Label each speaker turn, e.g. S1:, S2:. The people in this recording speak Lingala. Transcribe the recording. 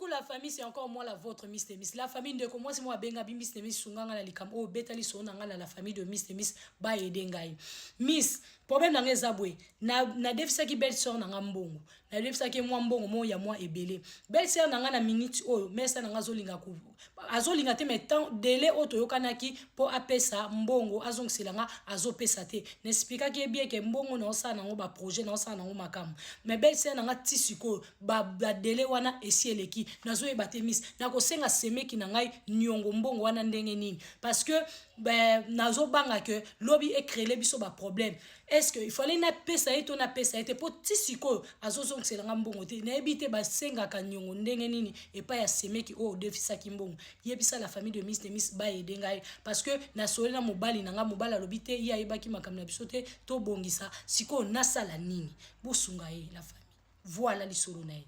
S1: Coucou la famille, c'est encore moi la vôtre, Miss de Miss. La famille ndeko mwasi mo abenga bi Miss de Miss sunga nga na likambo oyo beta lisolo na nga na la famille de Miss de Miss ba aider ngai. Miss, problème na nga eza boye. Na na defisaki belle sœur na nga mbongo. Na defisaki mwa mbongo mo ya mwa ebele. Belle sœur na nga na minute oyo, mesa na nga azolinga ku azolinga te, mais temps délai oyo toyokanaki mpo apesa mbongo azongisela nga, azopesa te. Na expliquaki ye bien ke mbongo na osala nango ba projet, na osala nango makambo. Mais belle sœur na nga ti sikoyo ba ba délai wana esi eleki. Nazoyeba te, Miss, nakosenga semeki na ngai niongo mbongo wana ndenge nini? Parce que ben, nazobanga ke lobi ecréer biso baproblème. Est ce que il fallait napesa ye to napesa ye te? Mpo ti sikoyo azozongisela nga mbongo te. Nayebi te basengaka niongo ndenge nini epai ya semeki oyo odefisaki mbongo. Yebisa la famille de Miss de Miss baaider ngai, parce que nasoli na mobali na nga, mobali alobi te, ye ayebaki makambo na biso te, tobongisa. Sikoyo nasala nini? Bosunga ye, la famille. Voilà lisolo na ye.